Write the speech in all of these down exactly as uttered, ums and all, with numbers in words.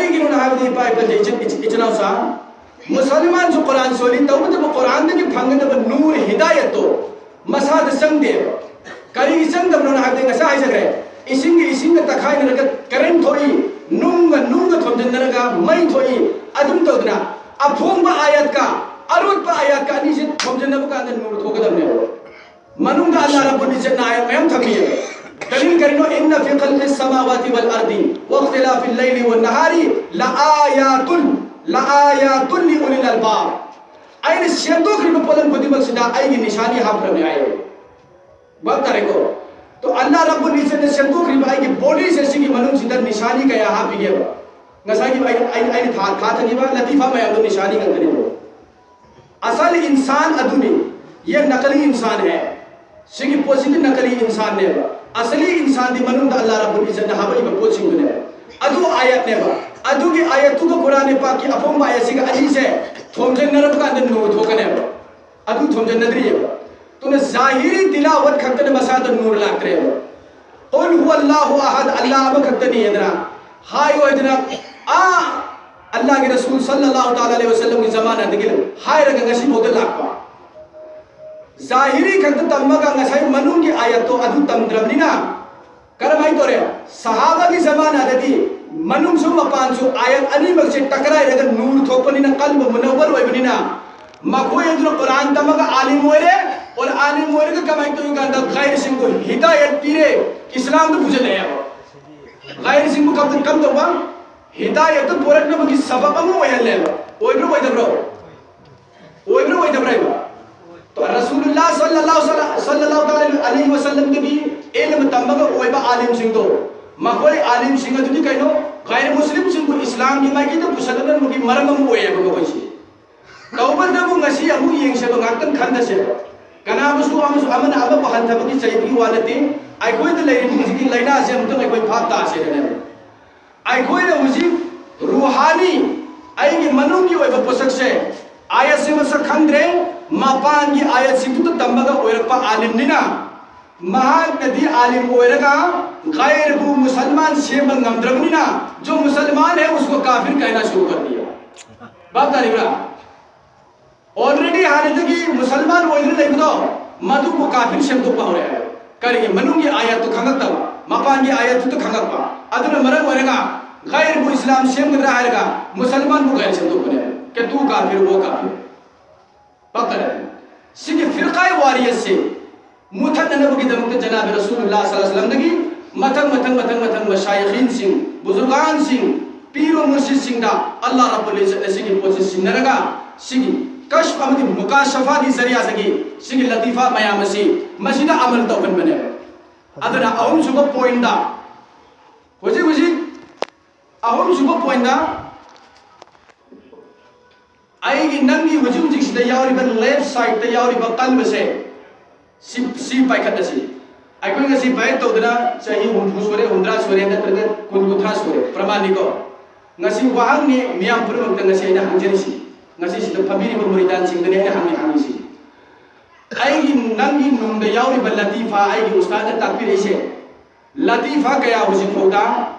ꯀꯩꯒꯤꯅꯣ ꯍꯥꯏꯕꯗꯤ, ꯏꯄꯥ ꯏꯄꯥꯁꯦ, ꯏꯆꯤꯟ-, ꯏꯆꯤꯟ-, ꯏꯆꯤꯟ ꯏꯅꯥꯎꯁꯥ, ꯃꯨꯁꯜꯃꯥꯟꯁꯨ ꯀꯨꯔꯥꯟ ꯁꯣꯜꯂꯤ, ꯇꯧꯕꯇꯕꯨ ꯀꯨꯔꯥꯟꯗꯒꯤ ꯐꯪꯒꯗꯕ ꯅꯨꯔ, ꯍꯤꯗꯥꯌꯠꯇꯣ ꯃꯁꯥꯗ ꯆꯪꯗꯦꯕ꯫ ꯀꯔꯤꯒꯤ ꯆꯪꯗꯕꯅꯣ ꯍꯥꯏꯕꯗꯤ, ꯉꯁꯥꯏ ꯍꯥꯏꯖꯈ꯭ꯔꯦ, ꯏꯁꯤꯡꯒ ꯏꯁꯤꯡꯒ ꯇꯛꯈꯥꯏꯅꯔꯒ ꯀꯔꯦꯟ ꯊꯣꯛꯏ, ꯅꯨꯡꯒ ꯅꯨꯡꯒ ꯊꯣꯝꯖꯤꯟꯅꯔꯒ ꯃꯩ ꯊꯣꯛꯏ꯫ ꯑꯗꯨꯝ ꯇꯧꯗꯅ ꯑꯐꯣꯡꯕ ꯑꯥꯌꯠꯀ ꯑꯔꯣꯠꯄ ꯑꯥꯌꯠꯀ ꯑꯅꯤꯁꯦ ꯊꯣꯝꯖꯤꯟꯅꯕ ꯀꯥꯟꯗ ꯅꯨꯔ ꯊꯣꯛꯀꯗꯕꯅꯦꯕ꯫ ꯃꯅꯨꯡꯗ ꯑꯜꯂꯥꯍ ꯔꯕꯨꯜ ꯏꯖꯠꯅ ꯑꯥꯌꯠ ꯃꯌꯥꯝ ꯊꯝꯃꯤꯌꯦ꯫ ꯀꯔꯤ ꯀꯔꯤꯅꯣ? "ꯏꯟꯅ ꯐꯤ ꯈꯜꯀꯤ ꯁꯃꯥꯋꯥꯇꯤ ꯋꯜ ꯑꯔꯗꯤ ꯋꯥꯈꯇꯤꯂꯥꯐꯤꯜ ꯂꯩꯂꯤ ꯋꯟ ꯅꯍꯥꯔꯤ ꯂꯑꯥꯌꯥꯇꯨꯟ, ꯂꯑꯥꯌꯥꯇꯨꯟ ꯂꯤ ꯎꯂꯤꯜ ꯑꯜꯕꯥꯕ"꯫ ꯑꯩꯅ ꯁꯦꯝꯗꯣꯛꯈ꯭ꯔꯤꯕ ꯄꯣꯠꯂꯝ ꯈꯨꯗꯤꯡꯃꯛꯁꯤꯗ ꯑꯩꯒꯤ ꯅꯤꯁꯥꯅꯤ ꯍꯥꯞꯈ꯭ꯔꯕꯅꯤ ꯍꯥꯏꯌꯦ꯫ ꯚꯥꯞ ꯇꯥꯔꯦꯀꯣ? ꯇꯣ, ꯑꯜꯂꯥꯍ ꯔꯕꯨꯜ ꯏꯖꯠꯅ ꯁꯦꯝꯗꯣꯛꯈ꯭ꯔꯤꯕ ꯑꯩꯒꯤ ꯕꯣꯗꯤꯁꯦ, ꯁꯤꯒꯤ ꯃꯅꯨꯡꯁꯤꯗ ꯅꯤꯁꯥꯅꯤ ꯀꯌꯥ ꯍꯥꯞꯄꯤꯒꯦꯕ? ꯉꯁꯥꯏꯒꯤ ꯑꯩ, ꯑꯩ, ꯑꯩꯅ ꯊꯥ-, ꯊꯥꯊꯈꯤꯕ ꯂꯇꯤꯐꯥ ꯃꯌꯥꯝꯗꯣ ꯅꯤꯁꯥꯅꯤ ꯉꯥꯛꯇꯅꯦꯕ꯫ ꯑꯁꯜ ꯏꯟꯁꯥꯟ ꯑꯗꯨꯅꯤ꯫ ꯌꯦ ꯅꯀꯂꯤ ꯏꯟꯁꯥꯟ ꯍꯦ꯫ ꯁꯤꯒꯤ ꯄꯣꯠꯁꯤꯗꯤ ꯅꯀꯂꯤ ꯏꯟꯁꯥꯟꯅꯦꯕ꯫ ꯑꯁꯂꯤ ꯏꯟꯁꯥꯟꯗꯤ ꯃꯅꯨꯡꯗ ꯑꯜꯂꯥꯍ ꯔꯕꯨꯜ ꯏꯖꯠꯅ ꯍꯥꯞꯄꯛꯏꯕ ꯄꯣꯠꯁꯤꯡꯗꯨꯅꯦꯕ꯫ ꯑꯗꯨ ꯑꯥꯌꯠꯅꯦꯕ꯫ ꯑꯗꯨꯒꯤ ꯑꯥꯌꯠꯇꯨꯒ ꯀꯨꯔꯥꯟ ꯄꯥꯛꯀꯤ ꯑꯐꯣꯡꯕ ꯑꯥꯌꯠꯁꯤꯒ ꯑꯅꯤꯁꯦ ꯊꯣꯝꯖꯤꯟꯅꯔꯕ ꯀꯥꯟꯗ ꯅꯨꯔ ꯊꯣꯛꯀꯅꯦꯕ꯫ ꯑꯗꯨ ꯊꯣꯝꯖꯤꯟꯅꯗ꯭ꯔꯤꯑꯕ꯫ ꯑꯗꯨꯅ ꯖꯥꯍꯤꯔꯤ ꯇꯤꯂꯥꯋꯠ ꯈꯛꯇꯅ ꯃꯁꯥꯗ ꯅꯨꯔ ꯂꯥꯛꯇ꯭ꯔꯦꯕ꯫ "ꯀꯨꯜ ꯍꯨꯋꯜꯂꯥꯍꯨ ꯑꯍꯗ", ꯑꯜꯂꯥꯍ ꯑꯃꯈꯛꯇꯅꯤ ꯍꯥꯏꯗꯅ ꯍꯥꯏꯌꯨ ꯍꯥꯏꯗꯅ, ꯑꯥ, ꯑꯜꯂꯥꯍꯒꯤ ꯔꯁꯨꯜ ꯁꯜꯂꯜꯂꯥꯍꯨ ꯇꯥꯂꯥ ꯑꯂꯩꯍꯤ ꯋꯁꯜꯂꯝꯒꯤ ꯖꯃꯥꯅꯥꯗꯒꯤ ꯍꯥꯏꯔꯒ ꯉꯁꯤ ꯐꯥꯎꯗ ꯂꯥꯛꯄ꯫ ꯖꯥꯍꯤꯔꯤ ꯈꯛꯇ ꯇꯝꯃꯒ ꯉꯁꯥꯏ ꯃꯅꯨꯡꯒꯤ ꯑꯥꯌꯠꯇꯣ ꯑꯗꯨ ꯇꯝꯗ꯭ꯔꯕꯅꯤꯅ, ꯀꯔꯝꯍꯥꯏꯅ ꯇꯧꯔꯦ? ꯁꯍꯥꯕꯥꯒꯤ ꯖꯃꯥꯅꯥꯗꯗꯤ ꯃꯅꯨꯡꯁꯨ ꯃꯄꯥꯟꯁꯨ ꯑꯥꯌꯠ ꯑꯅꯤꯃꯛꯁꯦ ꯇꯀꯔꯥꯏꯔꯒ ꯅꯨꯔ ꯊꯣꯛꯄꯅꯤꯅ, ꯀꯜꯕ ꯃꯨꯅꯧꯋꯔ ꯑꯣꯏꯕꯅꯤꯅ, ꯃꯈꯣꯏ ꯑꯗꯨꯅ ꯀꯨꯔꯥꯟ ꯇꯝꯃꯒ ꯑꯥꯂꯤꯝ ꯑꯣꯏꯔꯦ꯫ ꯑꯣꯔ ꯑꯥꯂꯤꯝ ꯑꯣꯏꯔꯒ ꯀꯃꯥꯏꯅ ꯇꯧꯏ ꯀꯥꯟꯗ ꯒꯥꯏꯔꯁꯤꯡꯕꯨ ꯍꯤꯗꯥꯌꯠ ꯄꯤꯔꯦ, ꯏꯁꯂꯥꯝꯗ ꯄꯨꯁꯤꯜꯂꯛꯑꯦꯕ꯫ ꯒꯥꯏꯔꯁꯤꯡꯕꯨ ꯀꯝ-, ꯀꯝꯗꯧꯕ? ꯍꯤꯗꯥꯌꯠꯇ ꯄꯨꯔꯛꯅꯕꯒꯤ ꯁꯕꯕ ꯑꯃ ꯑꯣꯏꯍꯜꯂꯦꯕ꯫ ꯑꯣꯏꯕ꯭ꯔꯥ ꯑꯣꯏꯗꯕ꯭ꯔꯣ? ꯑꯣꯏꯕ꯭ꯔꯥ ꯑꯣꯏꯗꯕ꯭ꯔꯥ ꯍꯥꯏꯕ? ꯔꯁꯨꯂꯨꯜꯂꯥꯍ ꯁꯜꯂꯜꯂꯥꯍꯨ ꯁꯜꯂ-, ꯁꯜꯂꯜꯂꯥꯍꯨ ꯇꯥꯂꯥ ꯑꯂꯩꯍꯤ ꯋꯁꯜꯂꯝꯗꯒꯤ ꯏꯜꯃ ꯇꯝꯃꯒ ꯑꯣꯏꯕ ꯑꯥꯂꯤꯝꯁꯤꯡꯗꯣ, ꯃꯈꯣꯏ ꯑꯥꯂꯤꯝꯁꯤꯡ ꯑꯗꯨꯗꯤ ꯀꯩꯅꯣ? ꯒꯥꯏꯔ ꯃꯨꯁꯂꯤꯝꯁꯤꯡꯕꯨ ꯏꯁꯂꯥꯝꯒꯤ ꯃꯥꯏꯀꯩꯗ ꯄꯨꯁꯜꯂꯛꯅꯕꯒꯤ ꯃꯔꯝ ꯑꯃ ꯑꯣꯏꯌꯦꯕ ꯃꯈꯣꯏꯁꯤ꯫ ꯇꯧꯕꯇꯕꯨ ꯉꯁꯤ ꯑꯃꯨꯛ ꯌꯦꯡꯁꯦꯕ, ꯉꯥꯛꯇꯪ ꯈꯟꯊꯁꯦꯕ꯫ ꯀꯅꯥꯕꯨꯁꯨ ꯑꯃꯁꯨ ꯑꯃꯅ ꯑꯃꯕꯨ ꯍꯟꯊꯕꯒꯤ ꯆꯩꯕꯒꯤ ꯋꯥ ꯅꯠꯇꯦ꯫ ꯑꯩꯈꯣꯏꯗ ꯂꯩꯔꯤꯕ ꯍꯧꯖꯤꯛꯀꯤ ꯂꯥꯏꯅꯥꯁꯦ ꯑꯃꯨꯛꯇꯪ ꯑꯩꯈꯣꯏ ꯚꯥꯞ ꯇꯥꯁꯦꯗꯅꯦꯕ꯫ ꯑꯩꯈꯣꯏꯅ ꯍꯧꯖꯤꯛ ꯔꯨꯍꯥꯅꯤ, ꯑꯩꯒꯤ ꯃꯅꯨꯡꯒꯤ ꯑꯣꯏꯕ ꯄꯣꯠꯁꯛꯁꯦ, ꯑꯥꯌꯠꯁꯦ ꯃꯁꯛ ꯈꯪꯗ꯭ꯔꯦ, ꯃꯄꯥꯟꯒꯤ ꯑꯥꯌꯠꯁꯤꯡꯗꯨꯗ ꯇꯝꯃꯒ ꯑꯣꯏꯔꯛꯄ ꯑꯥꯂꯤꯝꯅꯤꯅ, ꯃꯍꯥꯛꯅꯗꯤ ꯑꯥꯂꯤꯝ ꯑꯣꯏꯔꯒ ꯒꯥꯏꯔꯕꯨ ꯃꯨꯁꯜꯃꯥꯟ ꯁꯦꯝꯕ ꯉꯝꯗ꯭ꯔꯕꯅꯤꯅ, "ꯖꯣ ꯃꯨꯁꯜꯃꯥꯟ ꯍꯦ ꯎꯁꯀꯣ ꯀꯥꯐꯤꯔ ꯀꯍꯅꯥ ꯁꯨꯔꯨ ꯀꯔ ꯗꯤꯌꯥ"꯫ ꯚꯥꯞ ꯇꯥꯔꯤꯕ꯭ꯔꯥ? ꯑꯣꯜꯔꯦꯗꯤ ꯍꯥꯟꯅꯗꯒꯤ ꯃꯨꯁꯜꯃꯥꯟ ꯑꯣꯏꯗꯨꯅ ꯂꯩꯕꯗꯣ, ꯃꯗꯨꯕꯨ ꯀꯥꯐꯤꯔ ꯁꯦꯝꯗꯣꯛꯄ ꯍꯧꯔꯦ꯫ ꯀꯔꯤꯒꯤ? ꯃꯅꯨꯡꯒꯤ ꯑꯥꯌꯥꯠꯇꯨ ꯈꯪꯉꯛꯇꯕ, ꯃꯄꯥꯟꯒꯤ ꯑꯥꯌꯥꯠꯇꯨ ꯈꯪꯉꯛꯄ꯫ ꯑꯗꯨꯅ ꯃꯔꯝ ꯑꯣꯏꯔꯒ ꯒꯥꯏꯔꯕꯨ ꯏꯁꯂꯥꯝ ꯁꯦꯝꯒꯗ꯭ꯔꯥ ꯍꯥꯏꯔꯒ ꯃꯨꯁꯜꯃꯥꯟꯕꯨ ꯒꯥꯏꯔ ꯁꯦꯝꯗꯣꯛꯄꯅꯦ꯫ K two ꯀꯥꯐꯤꯔ ꯋꯣ ꯀꯥꯐꯤꯔ꯫ ꯄꯛꯀꯗꯕꯅꯤ꯫ ꯁꯤꯒꯤ ꯐꯤꯔꯀꯥꯏ ꯋꯥꯔꯤꯌꯠꯁꯤ ꯃꯨꯊꯠꯅꯅꯕꯒꯤꯗꯃꯛꯇ ꯖꯅꯥꯕꯤ ꯔꯁꯨꯂꯨꯜꯂꯥꯍ ꯁꯜꯂꯜꯂꯥꯍꯨ ꯑꯂꯩꯍꯤ ꯋꯁꯜꯂꯝꯗꯒꯤ ꯃꯊꯪ ꯃꯊꯪ ꯃꯊꯪ ꯃꯊꯪ ꯃꯁꯥꯌꯤꯈꯤꯟꯁꯤꯡ, ꯕꯨꯖꯨꯔꯒꯥꯟꯁꯤꯡ, ꯄꯤꯔꯣ ꯃꯨꯔꯁꯤꯗꯁꯤꯡꯗ ꯑꯜꯂꯥꯍ ꯔꯕꯨꯜ ꯏꯖꯖꯠꯅ ꯁꯤꯒꯤ ꯄꯣꯠꯁꯤ ꯁꯤꯟꯅꯔꯒ, ꯁꯤꯒꯤ ꯀꯁꯐ ꯑꯃꯗꯤ ꯃꯨꯀꯥꯁꯐꯥꯒꯤ ꯖꯔꯤꯌꯥꯗꯒꯤ ꯁꯤꯒꯤ ꯂꯇꯤꯐꯥ ꯃꯌꯥꯝ ꯑꯁꯤ ꯃꯁꯤꯗ ꯑꯃꯜ ꯇꯧꯍꯟꯕꯅꯦꯕ꯫ ꯑꯗꯨꯅ ꯑꯍꯨꯝꯁꯨꯕ ꯄꯣꯏꯟꯗ, ꯍꯧꯖꯤꯛ ꯍꯧꯖꯤꯛ ꯑꯍꯨꯝꯁꯨꯕ ꯄꯣꯏꯟꯗ, ꯑꯩꯒꯤ ꯅꯪꯒꯤ ꯍꯧꯖꯤꯛ ꯍꯧꯖꯤꯛꯁꯤꯗ ꯌꯥꯎꯔꯤꯕ ꯂꯦꯐ ꯁꯥꯏꯗꯇ ꯌꯥꯎꯔꯤꯕ ꯀꯟꯕꯁꯦ, ꯁꯤ, ꯁꯤ ꯄꯥꯏꯈꯠꯂꯁꯤ꯫ ꯑꯩꯈꯣꯏ ꯉꯁꯤ ꯕꯥꯏꯠ ꯇꯧꯗꯅ ꯆꯍꯤ ꯍꯨꯝꯐꯨ ꯁꯨꯔꯦ, ꯍꯨꯝꯗ꯭ꯔꯥ ꯁꯨꯔꯦ, ꯅꯠꯇ꯭ꯔꯒ ꯀꯨꯟ, ꯀꯨꯟꯊ꯭ꯔꯥ ꯁꯨꯔꯦ꯫ ꯄ꯭ꯔꯃꯥꯟꯅꯤꯀꯣ꯫ ꯉꯁꯤ ꯋꯥꯍꯪꯅꯤ ꯃꯤꯌꯥꯝ ꯄꯨꯝꯅꯃꯛꯇ ꯉꯁꯤ ꯑꯩꯅ ꯍꯪꯖꯔꯤꯁꯤ, ꯉꯁꯤ ꯁꯤꯗ ꯐꯝꯕꯤꯔꯤꯕ ꯃꯨꯔꯤꯗꯥꯟꯁꯤꯡꯗꯅꯤ ꯑꯩꯅ ꯍꯪꯉꯤ, ꯍꯪꯉꯤꯁꯤ꯫ ꯑꯩꯒꯤ ꯅꯪꯒꯤ ꯅꯨꯡꯗ ꯌꯥꯎꯔꯤꯕ ꯂꯇꯤꯐꯥ, ꯑꯩꯒꯤ ꯎꯁꯇꯥꯗꯅ ꯇꯥꯛꯄꯤꯔꯛꯏꯁꯦ, ꯂꯇꯤꯐꯥ ꯀꯌꯥ ꯍꯧꯖꯤꯛ ꯐꯥꯎꯗ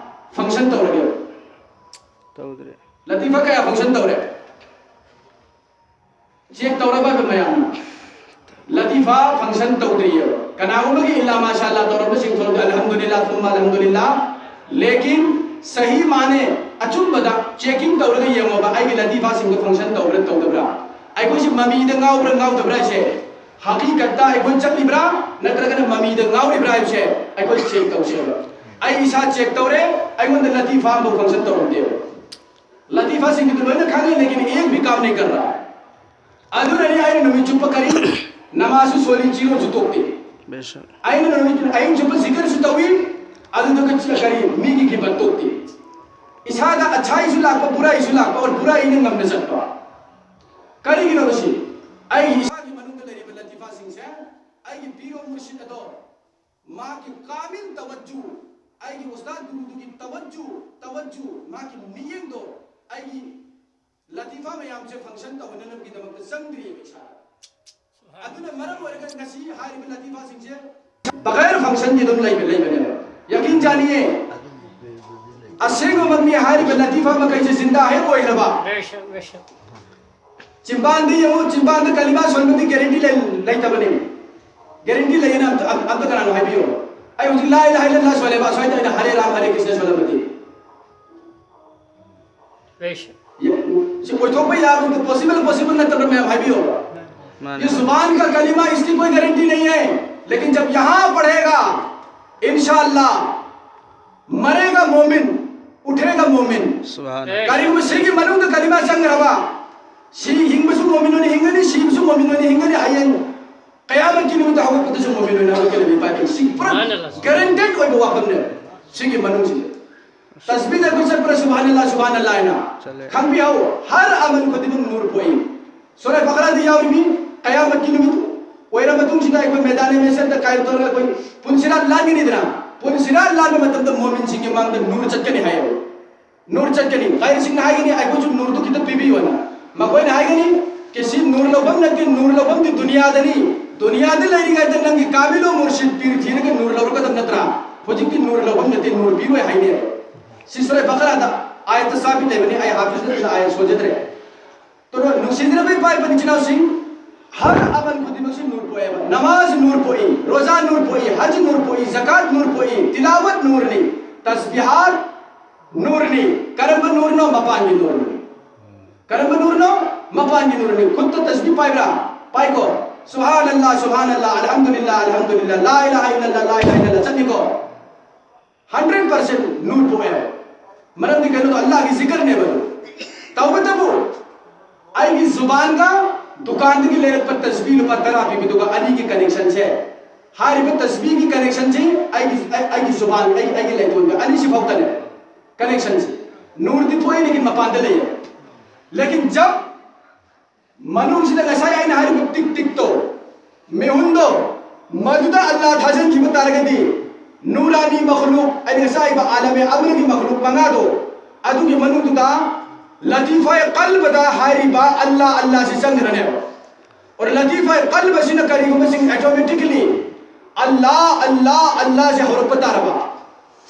ꯐꯪꯁꯟ ꯇꯧꯔꯒꯦ? ꯇꯧꯗ꯭ꯔꯦ꯫ ꯂꯇꯤꯐꯥ ꯀꯌꯥ ꯐꯪꯁꯟ ꯇꯧꯔꯦ? ꯆꯦꯛ ꯇꯧꯔꯕ ꯑꯗꯨꯝ ꯃꯌꯥꯝꯅ? ꯂꯇꯤꯐꯥ ꯐꯪꯁꯟ ꯇꯧꯗ꯭ꯔꯤꯑꯕ꯫ ꯀꯅꯥꯒꯨꯝꯕꯒꯤ ꯏꯜꯂꯥ ꯃꯥꯁꯥ ꯑꯜꯂꯥ ꯇꯧꯔꯝꯕꯁꯤꯡ ꯊꯣꯛꯂꯒ ꯑꯜꯍꯝꯗꯨꯂꯤꯜꯂꯥ ꯊꯨꯝꯃ ꯑꯜꯍꯝꯗꯨꯂꯤꯜꯂꯥ꯫ ꯂꯦꯀꯤꯟ ꯁꯍꯤ ꯃꯥꯅꯦ, ꯑꯆꯨꯝꯕꯗ ꯆꯦꯀꯤꯡ ꯇꯧꯔꯒ ꯌꯦꯡꯉꯣꯕ, ꯑꯩꯒꯤ ꯂꯇꯤꯐꯥꯁꯤꯡꯗꯣ ꯐꯪꯁꯟ ꯇꯧꯕ꯭ꯔꯥ ꯇꯧꯗꯕ꯭ꯔꯥ? ꯑꯩꯈꯣꯏꯁꯤ ꯃꯃꯤꯗ ꯉꯥꯎꯕ꯭ꯔꯥ ꯉꯥꯎꯗꯕ꯭ꯔꯥ ꯍꯥꯏꯁꯦ, ꯍꯀꯤꯀꯠꯇ ꯑꯩꯈꯣꯏ ꯆꯠꯂꯤꯕ꯭ꯔꯥ ꯅꯠꯇ꯭ꯔꯒꯅ ꯃꯃꯤꯗ ꯉꯥꯎꯔꯤꯕ꯭ꯔꯥ ꯍꯥꯏꯕꯁꯦ ꯑꯩꯈꯣꯏ ꯆꯦꯛ ꯇꯧꯁꯦꯕ꯫ ꯑꯩ ꯏꯁꯥ ꯆꯦꯛ ꯇꯧꯔꯦ, ꯑꯩꯉꯣꯟꯗ ꯂꯇꯤꯐꯥ ꯑꯃꯐꯥꯎ ꯐꯪꯁꯟ ꯇꯧꯔꯝꯗꯦꯕ꯫ ꯂꯇꯤꯐꯥꯁꯤꯡꯒꯤꯗꯤ ꯂꯣꯏꯅ ꯈꯪꯉꯦ, ꯂꯦꯀꯤꯟ ꯑꯦꯛ ꯚꯤ ꯀꯥꯝ ꯅꯍꯤ ꯀꯔ ꯔꯍꯥ꯫ ꯑꯗꯨꯅꯅꯤ ꯑꯩꯅ ꯅꯨꯃꯤꯠ ꯆꯨꯞꯄ ꯀꯔꯤ ꯅꯃꯥꯖꯁꯨ ꯁꯣꯜꯂꯤ, ꯆꯤꯔꯣꯟꯁꯨ ꯇꯣꯛꯇꯦ꯫ ꯕꯦꯁꯛ꯫ ꯑꯩꯅ ꯅꯨꯃꯤꯠ ꯑꯍꯤꯡ ꯆꯨꯞꯄ ꯖꯤꯀꯔꯁꯨ ꯇꯧꯏ, ꯑꯗꯨꯗꯨꯒ ꯆ-, ꯀꯔꯤ ꯃꯤꯒꯤ ꯒꯤꯕꯠ ꯇꯣꯛꯇꯦ꯫ ꯏꯁꯥꯗ ꯑꯆꯥꯏꯁꯨ ꯂꯥꯛꯄ, ꯕꯨꯔꯥꯏꯁꯨ ꯂꯥꯛꯄ, ꯑꯣꯔ ꯕꯨꯔꯥꯏꯅ ꯉꯝꯅ ꯆꯠꯄ꯫ ꯀꯔꯤꯒꯤꯅꯣ ꯃꯁꯤ? ꯑꯩꯒꯤ ꯏꯁꯥꯒꯤ ꯃꯅꯨꯡꯗ ꯂꯩꯔꯤꯕ ꯂꯇꯤꯐꯥꯁꯤꯡꯁꯦ, ꯑꯩꯒꯤ ꯄꯤꯔꯣ ꯃꯨꯔꯁꯤꯗ ꯑꯗꯣ, ꯃꯥꯒꯤ ꯀꯥꯃꯤꯜ ꯇꯋꯖꯨ, ꯑꯩꯒꯤ ꯎꯁꯇꯥꯗ ꯒꯨꯔꯨꯗꯨꯒꯤ ꯇꯋꯖꯨ, ꯇꯋꯖꯨ, ꯃꯥꯒꯤ ꯃꯤꯠꯌꯦꯡꯗꯣ ꯑꯩꯒꯤ ꯂꯇꯤꯐꯥ ꯃꯌꯥꯝꯁꯦ ꯐꯪꯁꯟ ꯇꯧꯍꯟꯅꯅꯕꯒꯤꯗꯃꯛꯇ ꯆꯪꯗ꯭ꯔꯤꯑꯕ ꯏꯁꯥꯗ꯫ ꯑꯗꯨꯅ ꯃꯔꯝ ꯑꯣꯏꯔꯒ ꯉꯁꯤ ꯍꯥꯏꯔꯤꯕ ꯂꯇꯤꯐꯥꯁꯤꯡꯁꯦ ꯕꯒꯩꯔ ꯐꯪꯁꯟꯒꯤ ꯑꯗꯨꯝ ꯂꯩꯕ ꯂꯩꯕꯅꯦꯕ꯫ ꯌꯥꯀꯤꯟ ꯆꯥꯅꯤꯌꯦ꯫ ꯑꯁꯦꯡꯕꯃꯛꯅꯤ ꯍꯥꯏꯔꯤꯕ ꯂꯇꯤꯐꯥ ꯃꯈꯩꯁꯦ ꯖꯤꯟꯗꯥ ꯍꯦꯛ ꯑꯣꯏꯈ꯭ꯔꯕ, ꯕꯦꯁꯛ, ꯕꯦꯁꯛ꯫ ꯆꯤꯝꯕꯥꯟꯗ ꯌꯦꯡꯉꯨ, ꯆꯤꯝꯕꯥꯟꯗ ꯀꯂꯤꯃꯥ ꯁꯣꯟꯕꯗꯤ ꯒꯦꯔꯦꯟꯇꯤ ꯂꯩ-, ꯂꯩꯇꯕꯅꯤ꯫ ꯒꯦꯔꯦꯟꯇꯤ ꯂꯩꯌꯦꯅ ꯑꯝꯇ, ꯑꯝ-, ꯑꯝꯇ ꯀꯅꯥꯅꯣ ꯍꯥꯏꯕꯤꯌꯨ? ꯑꯩ ꯍꯧꯖꯤꯛ ꯂꯥ ꯏꯂꯥꯍ ꯏꯜꯂꯜꯂꯥꯍ ꯁꯣꯜꯂꯦꯕ, ꯑꯁ꯭ꯋꯥꯏꯗ ꯑꯩꯅ ꯍꯔꯦ ꯔꯥꯝ ꯍꯔꯦ ꯀ꯭ꯔꯤꯁꯅ ꯁꯣꯜꯂꯝꯃꯗꯤ? ꯕꯦꯁꯛ꯫ ꯁꯤ ꯑꯣꯏꯊꯣꯛꯄ ꯌꯥꯕ ꯄꯣꯁꯤꯕꯜ, ꯄꯣꯁꯤꯕꯜ ꯅꯠꯇꯕ꯭ꯔꯥ ꯃꯌꯥꯝ ꯍꯥꯏꯕꯤꯌꯨ? ꯃꯥꯅꯦ꯫ ये जुबान का कलीमा, इसकी कोई गारंटी नहीं है, लेकिन जब यहाँ पढ़ेगा, इंशाअल्लाह, मरेगा मोमिन, उठेगा मोमिन। ꯁꯨꯕꯍꯥꯟ꯫ ꯀꯔꯤꯒꯨꯝꯕ ꯁꯤꯒꯤ ꯃꯅꯨꯡꯗ ꯀꯂꯤꯃꯥ ꯆꯪꯈ꯭ꯔꯕ, ꯁꯤ ꯍꯤꯡꯕꯁꯨ ꯃꯣꯃꯤꯟ ꯑꯣꯏꯅ ꯍꯤꯡꯒꯅꯤ, ꯁꯤꯕꯁꯨ ꯃꯣꯃꯤꯟ ꯑꯣꯏꯅ ꯍꯤꯡꯒꯅꯤ, ꯍꯌꯦꯡ ꯀꯌꯥꯃꯠꯀꯤ ꯅꯨꯃꯤꯠꯇ ꯍꯧꯒꯠꯄꯗꯁꯨ ꯃꯣꯃꯤꯟ ꯑꯣꯏꯅ ꯍꯧꯒꯠꯀꯅꯤ꯫ ꯁꯤ ꯄꯨꯔꯥ ꯒꯥꯔꯦꯟꯇꯦꯠ ꯑꯣꯏꯕ ꯋꯥꯐꯝꯅꯦ꯫ ꯁꯤꯒꯤ ꯃꯅꯨꯡꯁꯤꯗ ꯇꯁꯕꯤꯗ ꯑꯩꯈꯣꯏ ꯆꯠꯄ꯭ꯔꯥ ꯁꯨꯕꯍꯥꯅꯜꯂꯥ, ꯁꯨꯕꯍꯥꯅꯜꯂꯥ ꯍꯥꯏꯅ? ꯆꯠꯂꯦ꯫ ꯈꯪꯕꯤꯍꯧ, ꯍꯔ ꯑꯃꯜ ꯈꯨꯗꯤꯡꯃꯛ ꯅꯨꯔ ꯄꯣꯛꯏ꯫ ꯁꯨꯔꯥ ꯕꯀꯔꯥꯗ ꯌꯥꯎꯔꯤꯃꯤ, ꯀꯌꯥꯃꯠꯀꯤ ꯅꯨꯃꯤꯠ ꯑꯣꯏꯔ ꯃꯇꯨꯡꯁꯤꯗ ꯑꯩꯈꯣꯏ ꯃꯦꯗꯥꯅꯦ ꯃꯦꯁꯔꯗ ꯀꯥꯏꯝ ꯇꯧꯔꯒ ꯑꯩꯈꯣꯏ ꯄꯨꯟꯁꯤꯔꯥꯠ ꯂꯥꯟꯒꯅꯤꯗꯅ, ꯄꯨꯟꯁꯤꯔꯥꯠ ꯂꯥꯟꯕ ꯃꯇꯝꯗ ꯃꯣꯃꯤꯟꯁꯤꯡꯒꯤ ꯃꯥꯡꯗ ꯅꯨꯔ ꯆꯠꯀꯅꯤ ꯍꯥꯏꯌꯦꯕ꯫ ꯅꯨꯔ ꯆꯠꯀꯅꯤ꯫ ꯒꯥꯏꯔꯁꯤꯡꯅ ꯍꯥꯏꯒꯅꯤ, "ꯑꯩꯈꯣꯏꯁꯨ ꯅꯨꯔꯗꯨ ꯈꯤꯇ ꯄꯤꯕꯤꯌꯣꯅ"꯫ ꯃꯈꯣꯏꯅ ꯍꯥꯏꯒꯅꯤ, "ꯀꯦꯁꯤ ꯅꯨꯔ ꯂꯧꯐꯝ ꯅꯠꯇꯦ, ꯅꯨꯔ ꯂꯧꯐꯝꯗꯤ ꯗꯨꯅꯤꯌꯥꯗꯅꯤ꯫ ꯗꯨꯅꯤꯌꯥꯗ ꯂꯩꯔꯤꯉꯩꯗ ꯅꯪꯒꯤ ꯀꯥꯃꯤꯂꯣ ꯃꯨꯔꯁꯤꯗ ꯄꯤꯔ ꯊꯤꯔꯒ ꯅꯨꯔ ꯂꯧꯔꯛꯀꯗꯕ ꯅꯠꯇ꯭ꯔꯥ? ꯍꯧꯖꯤꯛꯇꯤ ꯅꯨꯔ ꯂꯧꯐꯝ ꯅꯠꯇꯦ, ꯅꯨꯔ ꯄꯤꯔꯣꯏ" ꯍꯥꯏꯅꯦ꯫ ꯁꯤ ꯁꯨꯔꯥ ꯕꯀꯔꯥꯗ ꯑꯥꯌꯠꯇ ꯁꯥꯕꯤꯠ ꯂꯩꯕꯅꯤ, ꯑꯩ ꯍꯥꯐꯤꯖ ꯅꯠꯇ꯭ꯔꯤꯅ ꯑꯥꯌꯠ ꯁꯣꯟꯖꯗ꯭ꯔꯦ꯫ ꯇꯣꯔꯣ, ꯅꯨꯡꯁꯤꯖꯔꯕ ꯏꯄꯥ ꯏꯄꯨ ꯏꯆꯤꯟ ꯏꯅꯥꯎꯁꯤꯡ, ꯍꯔ ꯑꯃꯜ ꯈꯨꯗꯤꯡꯃꯛꯁꯤ ꯅꯨꯔ ꯄꯣꯛꯑꯦꯕ꯫ ꯅꯃꯥꯖ ꯅꯨꯔ ꯄꯣꯛꯏ, ꯔꯣꯖꯥ ꯅꯨꯔ ꯄꯣꯛꯏ, ꯍꯖ ꯅꯨꯔ ꯄꯣꯛꯏ, ꯖꯀꯥꯠ ꯅꯨꯔ ꯄꯣꯛꯏ, ꯇꯤꯂꯥꯋꯠ ꯅꯨꯔꯅꯤ, ꯇꯁꯕꯤꯍꯥꯠ ꯅꯨꯔꯅꯤ꯫ ꯀꯔꯝꯕ ꯅꯨꯔꯅꯣ? ꯃꯄꯥꯟꯒꯤ ꯅꯨꯔꯅꯤ꯫ ꯀꯔꯝꯕ ꯅꯨꯔꯅꯣ? ꯃꯄꯥꯟꯒꯤ ꯅꯨꯔꯅꯤ꯫ ꯈꯨꯠꯇ ꯇꯁꯕꯤ ꯄꯥꯏꯕ꯭ꯔꯥ? ꯄꯥꯏꯀꯣ꯫ ꯁꯨꯕꯍꯥꯅꯜꯂꯥ, ꯁꯨꯕꯍꯥꯅꯜꯂꯥ, ꯑꯜꯍꯝꯗꯨꯂꯤꯜꯂꯥ, ꯑꯜꯍꯝꯗꯨꯂꯤꯜꯂꯥ, ꯂꯥ ꯏꯂꯥꯍ ꯏꯜꯂꯜꯂꯥ, ꯂꯥ ꯏꯂꯥꯍ ꯏꯜꯂꯜꯂꯥ ꯆꯠꯅꯤꯀꯣ꯫ ꯍꯟꯗ꯭ꯔꯦꯠ ꯄꯥꯔꯁꯦꯟ ꯅꯨꯔ ꯄꯣꯛꯑꯦ꯫ ꯃꯔꯝꯗꯤ ꯀꯩꯅꯣꯗꯣ ꯑꯜꯂꯥꯍꯒꯤ ꯖꯤꯀꯔꯅꯦꯕ ꯑꯗꯨ꯫ ꯇꯧꯕꯇꯕꯨ ꯑꯩꯒꯤ ꯖꯨꯕꯥꯟꯒ ꯗꯨꯀꯥꯟꯗꯒꯤ ꯂꯩꯔꯛꯄ ꯇꯁꯕꯤ ꯂꯨꯄꯥ ꯇꯔꯥ ꯄꯤꯕꯗꯨꯒ ꯑꯅꯤꯒꯤ ꯀꯅꯦꯛꯁꯟꯁꯦ, ꯍꯥꯏꯔꯤꯕ ꯇꯁꯕꯤꯒꯤ ꯀꯅꯦꯛꯁꯟꯁꯤ ꯑꯩꯒꯤ, ꯑꯩ-, ꯑꯩꯒꯤ ꯖꯨꯕꯥꯟ, ꯑꯩ-, ꯑꯩꯒꯤ ꯂꯩꯇꯣꯟꯒ ꯑꯅꯤꯁꯤ ꯐꯥꯎꯗꯅꯦ ꯀꯅꯦꯛꯁꯟꯁꯤ꯫ ꯅꯨꯔꯗꯤ ꯊꯣꯛꯏ, ꯂꯦꯀꯤꯟ ꯃꯄꯥꯟꯗ ꯂꯩꯌꯦ꯫ ꯂꯦꯀꯤꯟ ꯖꯕ ꯃꯅꯨꯡꯁꯤꯗ ꯉꯁꯥꯏ ꯑꯩꯅ ꯍꯥꯏꯔꯤꯕ ꯇꯤꯛ ꯇꯤꯛꯇꯣ, ꯃꯤꯍꯨꯟꯗꯣ, ꯃꯗꯨꯗ ꯑꯜꯂꯥ ꯊꯥꯖꯤꯟꯈꯤꯕ ꯇꯥꯔꯒꯗꯤ, ꯅꯨꯔꯥꯅꯤ ꯃꯈꯂꯨꯛ, ꯑꯩꯅ ꯉꯁꯥꯏ ꯍꯥꯏꯕ ꯑꯥꯂꯃꯦ ꯑꯃꯔꯒꯤ ꯃꯈꯂꯨꯛ ꯃꯉꯥꯗꯣ, ꯑꯗꯨꯒꯤ ꯃꯅꯨꯡꯗꯨꯗ ꯂꯇꯤꯐꯥꯏ ꯀꯜꯕꯗ ꯍꯥꯏꯔꯤꯕ ꯑꯜꯂꯥ, ꯑꯜꯂꯥꯁꯤ ꯆꯪꯈ꯭ꯔꯅꯦꯕ꯫ ꯑꯣꯔ ꯂꯇꯤꯐꯥꯏ ꯀꯜꯕꯁꯤꯅ ꯀꯔꯤꯒꯨꯝꯕꯁꯤꯡ ꯑꯣꯇꯣꯃꯦꯇꯤꯀꯦꯂꯤ ꯑꯜꯂꯥ ꯑꯜꯂꯥ ꯑꯜꯂꯥꯁꯦ ꯍꯧꯔꯛꯄ ꯇꯥꯔꯕ,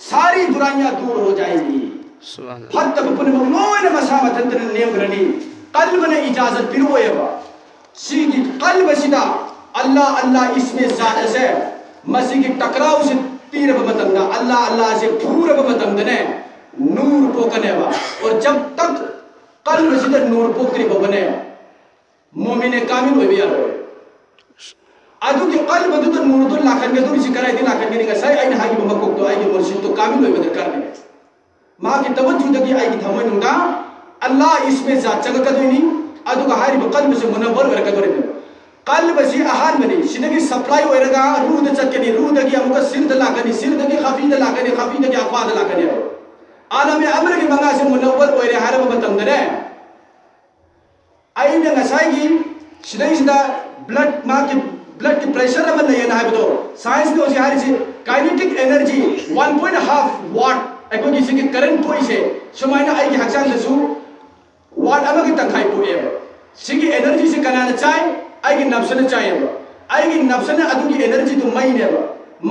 ꯁꯥꯔꯤ ꯕꯨꯔꯥꯏꯌꯥ ꯗꯨꯔ ꯍꯣ ꯖꯥꯏꯒꯤ꯫ ꯁꯨꯕꯍꯥꯅ꯫ ꯐꯠꯇꯕ ꯄꯨꯝꯅꯃꯛ ꯂꯣꯏꯅ ꯃꯁꯥ ꯃꯊꯟꯇꯅ ꯅꯦꯝꯈ꯭ꯔꯅꯤ꯫ ꯀꯜꯕꯅ ꯏꯖꯥꯖꯠ ꯄꯤꯔꯛꯑꯣꯏꯕ꯫ ꯁꯤꯒꯤ ꯀꯜꯕꯁꯤꯗ ꯑꯜꯂꯥ ꯑꯜꯂꯥ ꯏꯁꯃꯦ ꯖꯥꯠ ꯑꯁꯦ, ꯃꯁꯤꯒꯤ ꯇꯀ꯭ꯔꯥꯎꯁꯦ ꯄꯤꯔꯕ ꯃꯇꯝꯗ, ꯑꯜꯂꯥ ꯑꯜꯂꯥꯁꯦ ꯐꯨꯔꯕ ꯃꯇꯝꯗꯅꯦ, ꯅꯨꯔ ꯄꯣꯛꯀꯅꯦꯕ꯫ ꯑꯣꯔ ꯖꯕ ꯇꯛ ꯀꯜꯕꯁꯤꯗ ꯅꯨꯔ ꯄꯣꯛꯇ꯭ꯔꯤ ꯐꯥꯎꯕꯅꯦ, ꯃꯣꯃꯤꯅꯦ ꯀꯥꯃꯤꯜ ꯑꯣꯏꯕ ꯌꯥꯔꯣꯏ꯫ ꯑꯗꯨꯒꯤ ꯀꯜꯕꯗꯨꯗ ꯅꯨꯔꯗꯨ ꯂꯥꯛꯍꯟꯒꯗꯧꯔꯤꯁꯤ ꯀꯗꯥꯏꯗꯒꯤ ꯂꯥꯛꯍꯟꯒꯅꯤ? ꯉꯁꯥꯏ ꯑꯩꯅ ꯍꯥꯏꯈꯤꯕ ꯃꯀꯣꯛꯇꯣ, ꯑꯩꯒꯤ ꯃꯨꯔꯁꯤꯗꯇꯣ ꯀꯥꯃꯤꯜ ꯑꯣꯏꯕ ꯗꯔꯀꯥꯔꯅꯦ꯫ ꯃꯍꯥꯛꯀꯤ ꯇꯋꯖꯨꯗꯒꯤ ꯑꯩꯒꯤ ꯊꯃꯣꯏꯅꯨꯡꯗ ꯑꯜꯂꯥ ꯏꯁꯃꯦ ꯖꯥꯠ ꯆꯪꯉꯛꯀꯗꯣꯏꯅꯤ꯫ ꯑꯗꯨꯒ ꯍꯥꯏꯔꯤꯕ ꯀꯜꯕꯁꯦ ꯃꯨꯅꯕꯔ ꯑꯣꯏꯔꯛꯀꯗꯧꯔꯤꯕꯅꯦ꯫ ꯀꯜꯕꯁꯤ ꯑꯍꯥꯟꯕꯅꯤ, ꯁꯤꯗꯒꯤ ꯁꯄ꯭ꯂꯥꯏ ꯑꯣꯏꯔꯒ ꯔꯨꯗ ꯆꯠꯀꯅꯤ, ꯔꯨꯗꯒꯤ ꯑꯃꯨꯛꯀ ꯁꯤꯔꯗ ꯂꯥꯛꯀꯅꯤ, ꯁꯤꯔꯗꯒꯤ ꯈꯐꯤꯗ ꯂꯥꯛꯀꯅꯤ, ꯈꯐꯤꯗꯒꯤ ꯑꯈ꯭ꯋꯥꯗ ꯂꯥꯛꯀꯅꯤ꯫ ꯑꯥꯂꯝ ꯑꯃꯔꯒꯤ ꯃꯉꯥꯁꯦ ꯃꯨꯅꯕꯔ ꯑꯣꯏꯔꯦ ꯍꯥꯏꯔꯕ ꯃꯇꯝꯗꯅꯦ, ꯑꯩꯅ ꯉꯁꯥꯏꯒꯤ ꯁꯤꯗꯩꯁꯤꯗ ꯕ꯭ꯂꯗ, ꯃꯥꯒꯤ ꯕ꯭ꯂꯗꯀꯤ ꯄ꯭ꯔꯦꯁꯔ ꯑꯃ ꯂꯩꯌꯦꯅ ꯍꯥꯏꯕꯗꯣ, ꯁꯥꯏꯟꯁꯅ ꯍꯧꯖꯤꯛ ꯍꯥꯏꯔꯤꯁꯤ, kinetic energy one point half what, ꯑꯩꯈꯣꯏꯒꯤ ꯁꯤꯒꯤ ꯀꯔꯦꯟ ꯊꯣꯛꯏꯁꯦ, ꯁꯨꯃꯥꯏꯅ ꯑꯩꯒꯤ ꯍꯛꯆꯥꯡꯗꯁꯨ ꯋꯥꯠ ꯑꯃꯒꯤ ꯇꯪꯈꯥꯏ ꯄꯣꯛꯑꯦꯕ꯫ ꯁꯤꯒꯤ ꯑꯦꯅꯔꯖꯤꯁꯤ ꯀꯅꯥꯅ ꯆꯥꯏ? ꯑꯩꯒꯤ ꯅꯞꯁꯅ ꯆꯥꯏꯌꯦꯕ꯫ ꯑꯩꯒꯤ ꯅꯞꯁꯅ ꯑꯗꯨꯒꯤ ꯑꯦꯅꯔꯖꯤꯗꯨ ꯃꯩꯅꯦꯕ꯫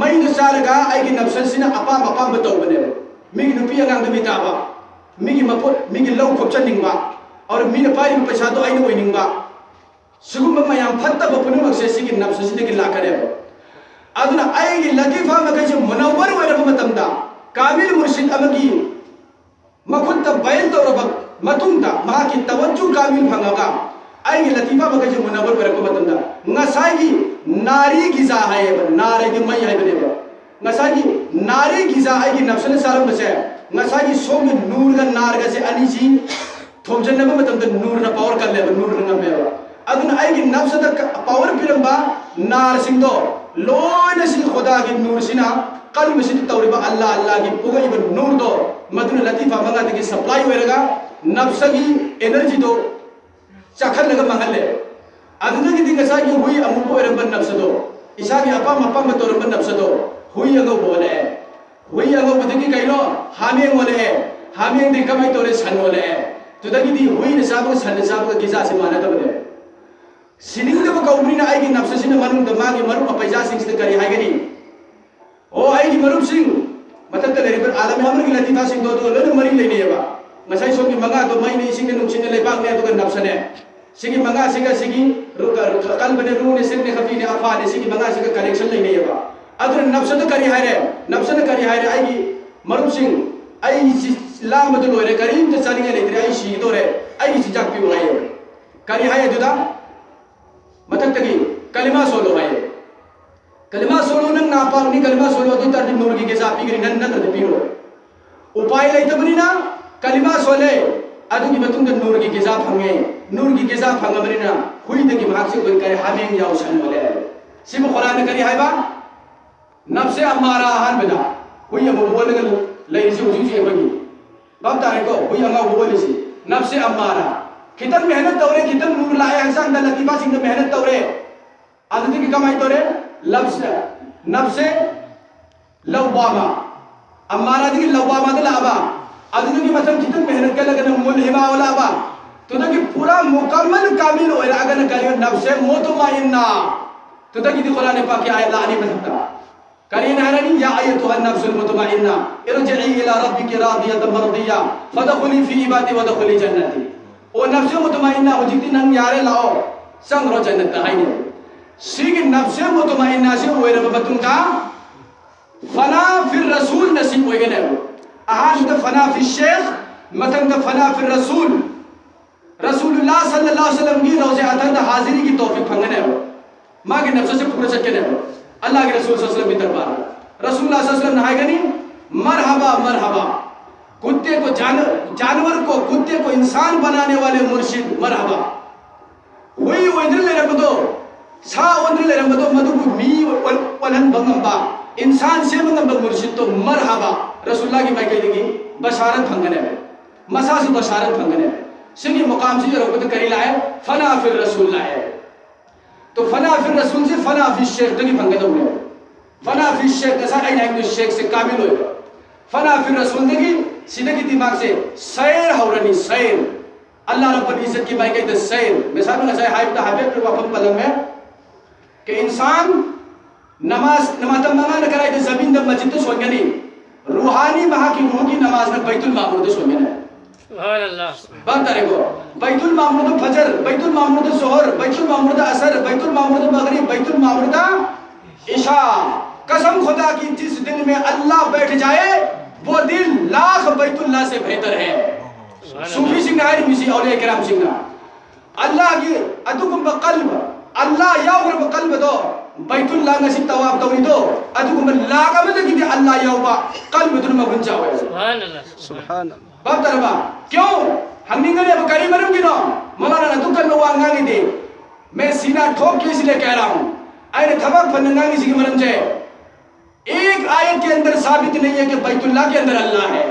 ꯃꯩꯗꯨ ꯆꯥꯔꯒ ꯑꯩꯒꯤ ꯅꯞꯁꯟꯁꯤꯅ ꯑꯄꯥꯝ ꯑꯄꯥꯝꯕ ꯇꯧꯕꯅꯦꯕ꯫ ꯃꯤꯒꯤ ꯅꯨꯄꯤ ꯑꯉꯥꯡꯗ ꯃꯤꯇꯥꯕ, ꯃꯤꯒꯤ ꯃꯄꯣꯠ, ꯃꯤꯒꯤ ꯂꯧ ꯈꯣꯞꯆꯟꯅꯤꯡꯕ, ꯑꯣꯔ ꯃꯤꯅ ꯄꯥꯏꯔꯤꯕ ꯄꯩꯁꯥꯗꯣ ꯑꯩꯅ ꯑꯣꯏꯅꯤꯡꯕ, ꯁꯤꯒꯨꯝꯕ ꯃꯌꯥꯝ ꯐꯠꯇꯕ ꯄꯨꯝꯅꯃꯛꯁꯦ ꯁꯤꯒꯤ ꯅꯞꯁꯁꯤꯗꯒꯤ ꯂꯥꯛꯀꯅꯦꯕ꯫ ꯑꯗꯨꯅ ꯑꯩꯒꯤ ꯂꯇꯤꯐꯥ ꯃꯈꯩꯁꯦ ꯃꯨꯅꯧꯋꯔ ꯑꯣꯏꯔꯕ ꯃꯇꯝꯗ, ꯀꯥꯃꯤꯜ ꯃꯨꯔꯁꯤꯗ ꯑꯃꯒꯤ ꯃꯈꯨꯠꯇ ꯕꯌꯟ ꯇꯧꯔꯕ ꯃꯇꯨꯡꯗ, ꯃꯍꯥꯛꯀꯤ ꯇꯋꯖꯨ ꯀꯥꯃꯤꯜ ꯐꯪꯉꯒ ꯑꯩꯒꯤ ꯂꯇꯤꯐꯥ ꯃꯈꯩꯁꯦ ꯃꯨꯅꯧꯋꯔ ꯑꯣꯏꯔꯛꯄ ꯃꯇꯝꯗ, ꯉꯁꯥꯏꯒꯤ ꯅꯥꯔꯤ ꯒꯤꯖꯥ ꯍꯥꯏꯌꯦꯕ, ꯅꯥꯔ ꯍꯥꯏꯗꯤ ꯃꯩ ꯍꯥꯏꯕꯅꯦꯕ꯫ ꯉꯁꯥꯏꯒꯤ ꯅꯥꯔꯤ ꯒꯤꯖꯥ ꯑꯩꯒꯤ ꯅꯞꯁꯅ ꯆꯥꯔꯝꯕꯁꯦ, ꯉꯁꯥꯏꯒꯤ ꯁꯣꯝꯒꯤ ꯅꯨꯔꯒ ꯅꯥꯔꯒꯁꯦ ꯑꯅꯤꯁꯤ ꯊꯣꯝꯖꯤꯟꯅꯕ ꯃꯇꯝꯗ ꯅꯨꯔꯅ ꯄꯥꯋꯔ ꯀꯜꯂꯦꯕ, ꯅꯨꯔꯅ ꯉꯝꯃꯦꯕ꯫ ꯑꯗꯨꯅ ꯑꯩꯒꯤ ꯅꯞꯁꯗ ꯄꯥꯋꯔ ꯄꯤꯔꯝꯕ ꯅꯥꯔꯁꯤꯡꯗꯣ ꯂꯣꯏꯅ ꯁꯤ ꯈꯣꯗꯥꯒꯤ ꯅꯨꯔꯁꯤꯅ, ꯀꯜꯕꯁꯤꯗ ꯇꯧꯔꯤꯕ ꯑꯜꯂꯥ ꯑꯜꯂꯥꯒꯤ ꯄꯨꯔꯛꯏꯕ ꯅꯨꯔꯗꯣ, ꯃꯗꯨꯅ ꯂꯇꯤꯐꯥ ꯃꯉꯥꯗꯒꯤ ꯁꯄ꯭ꯂꯥꯏ ꯑꯣꯏꯔꯒ ꯅꯞꯁꯒꯤ ꯑꯦꯅꯔꯖꯤꯗꯣ ꯆꯥꯈꯠꯂꯒ ꯃꯥꯡꯍꯜꯂꯦ꯫ ꯑꯗꯨꯗꯒꯤꯗꯤ ꯉꯁꯥꯏꯒꯤ ꯍꯨꯏ ꯑꯃꯨꯕ ꯑꯣꯏꯔꯝꯕ ꯅꯞꯁꯗꯣ, ꯏꯁꯥꯒꯤ ꯑꯄꯥꯝ ꯑꯄꯥꯝꯕ ꯇꯧꯔꯝꯕ ꯅꯞꯁꯗꯣ ꯍꯨꯏ ꯑꯉꯧꯕ ꯑꯣꯜꯂꯛꯑꯦ꯫ ꯍꯨꯏ ꯑꯉꯧꯕꯗꯒꯤ ꯀꯩꯅꯣ? ꯍꯥꯃꯦꯡ ꯑꯣꯜꯂꯛꯑꯦ꯫ ꯍꯥꯃꯦꯡꯗꯒꯤ ꯀꯃꯥꯏꯅ ꯇꯧꯔꯦ? ꯁꯟ ꯑꯣꯜꯂꯛꯑꯦ꯫ ꯑꯗꯨꯗꯒꯤꯗꯤ ꯍꯨꯏꯅ ꯆꯥꯕꯒ ꯁꯟꯅ ꯆꯥꯕꯒ ꯒꯤꯖꯥꯁꯦ ꯃꯥꯟꯅꯗꯕꯅꯦ꯫ ꯁꯤꯅꯤꯡꯗꯕ ꯀꯧꯕꯅꯤꯅ ꯑꯩꯒꯤ ꯅꯞꯁꯁꯤꯅ ꯃꯅꯨꯡꯗ ꯃꯥꯒꯤ ꯃꯔꯨꯞ ꯃꯄꯩꯖꯥꯁꯤꯡꯁꯤꯗ ꯀꯔꯤ ꯍꯥꯏꯒꯅꯤ? ꯑꯣ, ꯑꯩꯒꯤ ꯃꯔꯨꯞꯁꯤꯡ, ꯃꯊꯛꯇ ꯂꯩꯔꯤꯕ ꯑꯥꯂꯝ ꯑꯃꯔꯒꯤ ꯂꯇꯤꯐꯥꯁꯤꯡꯗꯣ ꯑꯗꯨꯒ ꯂꯣꯏꯅ ꯃꯔꯤ ꯂꯩꯅꯩꯑꯕ꯫ ꯉꯁꯥꯏ ꯁꯣꯝꯒꯤ ꯃꯉꯥꯗꯣ ꯃꯩꯅꯦ, ꯏꯁꯤꯡꯅꯦ, ꯅꯨꯡꯁꯤꯠꯅꯦ, ꯂꯩꯕꯥꯛꯅꯦ, ꯑꯗꯨꯒ ꯅꯞꯁꯅꯦ꯫ ꯁꯤꯒꯤ ꯃꯉꯥꯁꯤꯒ ꯁꯤꯒꯤ ꯔꯨ-, ꯔꯨ-, ꯀꯜꯕꯅꯦ, ꯔꯨꯅꯦ, ꯁꯤꯔꯅꯦ, ꯈꯐꯤꯅꯦ, ꯑꯐꯥꯅꯦ, ꯁꯤꯒꯤ ꯃꯉꯥꯁꯤꯒ connection ꯂꯩꯅꯩꯑꯕ꯫ ꯑꯗꯨꯅ ꯅꯞꯁꯗ ꯀꯔꯤ ꯍꯥꯏꯔꯦ? ꯅꯞꯁꯅ ꯀꯔꯤ ꯍꯥꯏꯔꯦ? ꯑꯩꯒꯤ ꯃꯔꯨꯞꯁꯤꯡ, ꯑꯩ ꯁꯤ ꯂꯥꯝꯕꯗ ꯂꯣꯏꯔꯦ, ꯀꯔꯤꯝꯇ ꯆꯥꯅꯤꯡꯉꯥꯏ ꯂꯩꯇ꯭ꯔꯦ, ꯑꯩ ꯁꯤꯒꯗꯧꯔꯦ, ꯑꯩꯒꯤ ꯆꯤꯟꯖꯥꯛ ꯄꯤꯌꯨ ꯍꯥꯏꯌꯦ꯫ ꯀꯔꯤ ꯍꯥꯏ ꯑꯗꯨꯗ? ꯃꯊꯛꯇꯒꯤ ꯀꯂꯤꯃꯥ ꯁꯣꯜꯂꯣ ꯍꯥꯏꯌꯦ꯫ ꯀꯂꯤꯃꯥ ꯁꯣꯜꯂꯣ, ꯅꯪ ꯅꯥꯄꯥꯛꯅꯤ, ꯀꯂꯤꯃꯥ ꯁꯣꯜꯂꯣ, ꯑꯗꯨ ꯇꯥꯔꯗꯤ ꯅꯨꯔꯒꯤ ꯒꯤꯖꯥ ꯄꯤꯒꯅꯤ, ꯅꯪ ꯅꯠꯇ꯭ꯔꯗꯤ ꯄꯤꯔꯣꯏ꯫ ꯎꯄꯥꯏ ꯂꯩꯇꯕꯅꯤꯅ ꯀꯂꯤꯃꯥ ꯁꯣꯜꯂꯦ, ꯑꯗꯨꯒꯤ ꯃꯇꯨꯡꯗ ꯅꯨꯔꯒꯤ ꯒꯤꯖꯥ ꯐꯪꯉꯦ꯫ ꯅꯨꯔꯒꯤ ꯒꯤꯖꯥ ꯐꯪꯉꯕꯅꯤꯅ ꯍꯨꯏꯗꯒꯤ ꯃꯍꯥꯛꯁꯦ ꯑꯩꯈꯣꯏ ꯀꯔꯤ ꯍꯥꯃꯦꯡ ꯌꯥꯎꯁꯟ ꯑꯣꯜꯂꯦ꯫ ꯁꯤꯕꯨ ꯀꯨꯔꯥꯟꯅ ꯀꯔꯤ ꯍꯥꯏꯕ? ꯅꯞꯁꯦ ꯑꯃꯥꯔꯥ ꯑꯍꯥꯟꯕꯗ ꯍꯨꯏ ꯑꯃꯨꯕ ꯑꯣꯜꯂꯒ ꯂꯩꯔꯤꯁꯦ ꯍꯧꯖꯤꯛ ꯍꯧꯖꯤꯛ ꯑꯩꯈꯣꯏꯒꯤ꯫ ꯚꯥꯞ ꯇꯥꯔꯦꯀꯣ? ꯍꯨꯏ ꯑꯉꯧꯕ ꯑꯣꯜꯂꯤꯁꯤ ꯅꯞꯁꯦ ꯑꯃꯥꯔꯥ꯫ ꯈꯤꯇꯪ ꯃꯦꯍꯅꯠ ꯇꯧꯔꯦ, ꯈꯤꯇꯪ ꯅꯨꯔ ꯂꯥꯛꯑꯦ ꯍꯛꯆꯥꯡꯗ, ꯂꯇꯤꯐꯥꯁꯤꯡꯗ ꯃꯦꯍꯅꯠ ꯇꯧꯔꯦ꯫ ꯑꯗꯨꯗꯒꯤ ꯀꯃꯥꯏꯅ ꯇꯧꯔꯦ? ꯂꯞꯁꯦ, ꯅꯞꯁꯦ ꯂꯧꯕꯥꯃ, ꯑꯃꯥꯔꯥꯗꯒꯤ ꯂꯧꯕꯥꯃꯗ ꯂꯥꯛꯑꯕ, ꯑꯗꯨꯗꯒꯤ ꯃꯊꯪ ꯈꯤꯇꯪ ꯃꯦꯍꯅꯠ ꯀꯜꯂꯒꯅ ꯃꯨꯜꯍꯤꯃꯥ ꯑꯣꯜꯂꯛꯑꯕ, ꯑꯗꯨꯗꯒꯤ ꯄꯨꯔꯥ ꯃꯨꯀꯝꯃꯜ ꯀꯥꯃꯤꯜ ꯑꯣꯏꯔꯛꯑꯒꯅ ꯀꯔꯤ? ꯅꯞꯁꯦ ꯃꯨꯇꯃꯥꯏꯟꯅ꯫ ꯑꯗꯨꯗꯒꯤꯗꯤ ꯀꯨꯔꯥꯟ ꯄꯥꯛꯀꯤ ꯑꯥꯌꯠ ꯂꯥꯛꯑꯅꯤ ꯃꯊꯛꯇ꯫ ꯀꯔꯤꯅ ꯍꯥꯏꯔꯅꯤ? "ꯌꯥ ꯑꯌ꯭ꯌꯇꯨꯍꯟ ꯅꯐꯁꯨꯜ ꯃꯨꯇꯃꯏꯟꯅ, ꯏꯔꯖꯤꯏ ꯏꯂꯥ ꯔꯕꯤꯀꯤ ꯔꯥꯗꯤꯌꯇꯟ ꯃꯔꯗꯤꯌ꯭ꯌꯥ, ꯐꯗꯈꯨꯂꯤ ꯐꯤ ꯏꯕꯥꯗꯤ ꯋꯗꯈꯨꯂꯤ ꯖꯟꯅꯇꯤ"꯫ ꯑꯣ ꯅꯐꯁꯨ ꯃꯨꯇꯃꯏꯟꯅ, ꯍꯧꯖꯤꯛꯇꯤ ꯅꯪ ꯌꯥꯔꯦ, ꯂꯥꯛꯑꯣ, ꯆꯪꯈ꯭ꯔꯣ ꯖꯟꯅꯠꯇ ꯍꯥꯏꯅꯦꯕ꯫ ꯁꯤꯒꯤ ꯅꯐꯁꯨ ꯃꯨꯇꯃꯏꯟꯅꯁꯤ ꯑꯣꯏꯔꯕ ꯃꯇꯨꯡꯗ ꯐꯅꯥ ꯐꯤꯔ ꯔꯁꯨꯜ ꯅꯁꯤꯕ ꯑꯣꯏꯒꯅꯦꯕ꯫ ꯑꯍꯥꯟꯕꯗ ꯐꯅꯥ ꯐꯤ ꯁꯦꯈ, ꯃꯊꯪꯗ ꯐꯅꯥ ꯐꯤꯔ ꯔꯁꯨꯜ꯫ ꯔꯁꯨꯂꯨꯜꯂꯥꯍ ꯁꯜꯂꯜꯂꯥꯍꯨ ꯑꯂꯩꯍꯤ ꯋꯁꯜꯂꯝꯒꯤ ꯔꯧꯖꯦ ꯑꯇꯍꯔꯗ ꯍꯥꯖꯤꯔꯤꯒꯤ ꯇꯧꯐꯤꯛ ꯐꯪꯒꯅꯦꯕ꯫ ꯃꯥꯒꯤ ꯅꯐꯁꯁꯦ ꯄꯨꯔ ꯆꯠꯀꯅꯦꯕ꯫ ꯑꯜꯂꯥꯍꯒꯤ ꯔꯁꯨꯜ ꯁꯜꯂꯜꯂꯥꯍꯨ ꯑꯂꯩꯍꯤ ꯋꯁꯜꯂꯝꯒꯤ ꯗꯔꯕꯥꯔꯗ꯫ ꯔꯁꯨꯜꯂꯥꯍ ꯁꯜꯂꯜꯂꯥꯍꯨ ꯑꯂꯩꯍꯤ ꯋꯁꯜꯂꯝꯅ ꯍꯥꯏꯒꯅꯤ, "ꯃꯔꯍꯕꯥ, ꯃꯔꯍꯕꯥ꯫ ꯀꯨꯠꯇꯦ ꯀꯣ ꯖꯥꯅ-, ꯖꯥꯅꯋꯔ ꯀꯣ ꯀꯨꯠꯇꯦ ꯀꯣ ꯏꯟꯁꯥꯟ ꯕꯅꯥꯅꯦ ꯋꯥꯂꯦ ꯃꯨꯔꯁꯤꯗ, ꯃꯔꯍꯕꯥ꯫ ꯍꯨꯏ ꯑꯣꯏꯗꯨꯅ ꯂꯩꯔꯝꯕꯗꯣ, ꯁꯥ ꯑꯣꯟꯗꯨꯅ ꯂꯩꯔꯝꯕꯗꯣ, ꯃꯗꯨꯕꯨ ꯃꯤ ꯑꯣꯟ-, ꯑꯣꯜꯍꯟꯕ ꯉꯝꯕ, ꯏꯟꯁꯥꯟ ꯁꯦꯝꯕ ꯉꯝꯕ ꯃꯨꯔꯁꯤꯗꯇꯣ, ꯃꯔꯍꯕꯥ, ꯔꯁꯨꯜꯂꯥꯍꯒꯤ ꯃꯥꯏꯀꯩꯗꯒꯤ ꯕꯁꯥꯔꯠ ꯐꯪꯒꯅꯦꯕ"꯫ ꯃꯁꯥꯁꯨ ꯕꯁꯥꯔꯠ ꯐꯪꯒꯅꯦꯕ꯫ ꯁꯤꯒꯤ ꯃꯨꯀꯥꯝꯁꯤ ꯌꯧꯔꯛꯄꯗ ꯀꯔꯤ ꯂꯥꯛꯑꯦ? ꯐꯅꯥ ꯐꯤꯔ ꯔꯁꯨꯜ ꯂꯥꯛꯑꯦ꯫ ꯇꯣ ꯐꯅꯥ ꯐꯤꯔ ꯔꯁꯨꯜꯁꯤ ꯐꯅꯥ ꯐꯤ ꯁꯦꯈꯇꯒꯤ ꯐꯪꯒꯗꯧꯅꯦꯕ꯫ ꯐꯅꯥ ꯐꯤ ꯁꯦꯈ, ꯉꯁꯥꯏ ꯑꯩꯅ ꯍꯥꯏꯕꯗꯨ ꯁꯦꯈꯁꯦ ꯀꯥꯃꯤꯜ ꯑꯣꯏꯕ꯫ ꯐꯅꯥ ꯐꯤꯔ ꯔꯁꯨꯜꯗꯒꯤ, ꯁꯤꯗꯒꯤꯗꯤ ꯃꯥꯁꯦ ꯁꯩꯔ ꯍꯧꯔꯅꯤ, ꯁꯩꯔ꯫ ꯑꯜꯂꯥꯍ ꯔꯕꯨꯜ ꯏꯖꯠꯀꯤ ꯃꯥꯏꯀꯩꯗ ꯁꯩꯔ, ꯃꯦꯁꯥꯕꯤꯅ ꯉꯁꯥꯏ ꯍꯥꯏꯕꯗ ꯍꯥꯏꯐꯦꯠ ꯋꯥꯐꯝ ꯄꯜꯂꯝꯃꯦ꯫ ꯀꯦ ꯏꯟꯁꯥꯟ ꯅꯃꯥꯖ, ꯅꯃꯥꯖ ꯃꯉꯥꯅ ꯀꯗꯥꯏꯗ ꯖꯃꯤꯟꯗ ꯃꯁꯖꯤꯗꯇ ꯁꯣꯟꯒꯅꯤ? ꯔꯨꯍꯥꯅꯤ, ꯃꯍꯥꯛꯀꯤ ꯔꯨꯍꯒꯤ ꯅꯃꯥꯖꯅ ꯕꯩꯇꯨꯜ ꯃꯥꯃꯨꯔꯗ ꯁꯣꯟꯒꯅꯤ꯫ ꯁꯨꯕꯍꯥꯅꯜꯂꯥꯍ꯫ ꯚꯥꯞ ꯇꯥꯔꯦꯀꯣ? ꯕꯩꯇꯨꯜ ꯃꯥꯃꯨꯔꯗ ꯐꯖꯔ, ꯕꯩꯇꯨꯜ ꯃꯥꯃꯨꯔꯗ ꯖꯣꯍꯔ, ꯕꯩꯇꯨꯜ ꯃꯥꯃꯨꯔꯗ ꯑꯁꯔ, ꯕꯩꯇꯨꯜ ꯃꯥꯃꯨꯔꯗ ꯃꯒꯔꯤꯕ, ꯕꯩꯇꯨꯜ ꯃꯥꯃꯨꯔꯗ ꯏꯁꯥ꯫ कसम खुदा की, जिस दिल में अल्लाह बैठ जाए, वो दिल लाख बैतुल्ला से बेहतर है। ꯁꯨꯐꯤꯁꯤꯡꯅ ꯍꯥꯏꯔꯤꯕꯁꯤ, ꯑꯧꯂꯤꯌꯥ ꯀꯤꯔꯥꯝꯁꯤꯡꯅ꯫ ꯑꯜꯂꯥꯍꯒꯤ ꯑꯗꯨꯒꯨꯝꯕ ꯀꯜꯕ, ꯑꯜꯂꯥꯍ ꯌꯥꯎꯈ꯭ꯔꯕ ꯀꯜꯕꯗꯣ, ꯕꯩꯇꯨꯜꯂꯥ ꯉꯁꯤ ꯇꯋꯥꯐ ꯇꯧꯔꯤꯗꯣ, ꯑꯗꯨꯒꯨꯝꯕ ꯂꯥꯛ ꯑꯃꯗꯒꯤꯗꯤ ꯑꯜꯂꯥꯍ ꯌꯥꯎꯕ ꯀꯜꯕꯗꯨꯅ ꯃꯒꯨꯟ ꯆꯥꯎꯋꯦ꯫ ꯁꯨꯕꯍꯥꯅꯜꯂꯥꯍ꯫ ꯁꯨꯕꯍꯥꯅꯜꯂꯥꯍ꯫ ꯚꯥꯞ ꯇꯥꯔꯕ? क्यों? ꯍꯪꯅꯤꯡꯒꯅꯦꯕ, ꯀꯔꯤ ꯃꯔꯝꯒꯤꯅꯣ? ꯃꯧꯂꯥꯅꯥꯅ ꯑꯗꯨꯛ ꯀꯟꯕ ꯋꯥ ꯉꯥꯡꯉꯤꯗꯤ? मैं सीना ठोक के इसलिए कह रहा हूं, ꯑꯩꯅ ꯊꯕꯛ ꯐꯅ ꯉꯥꯡꯉꯤꯁꯤꯒꯤ ꯃꯔꯝꯁꯦ, एक आयत के अंदर साबित नहीं है कि बैतुल्ला के अंदर अल्लाह है।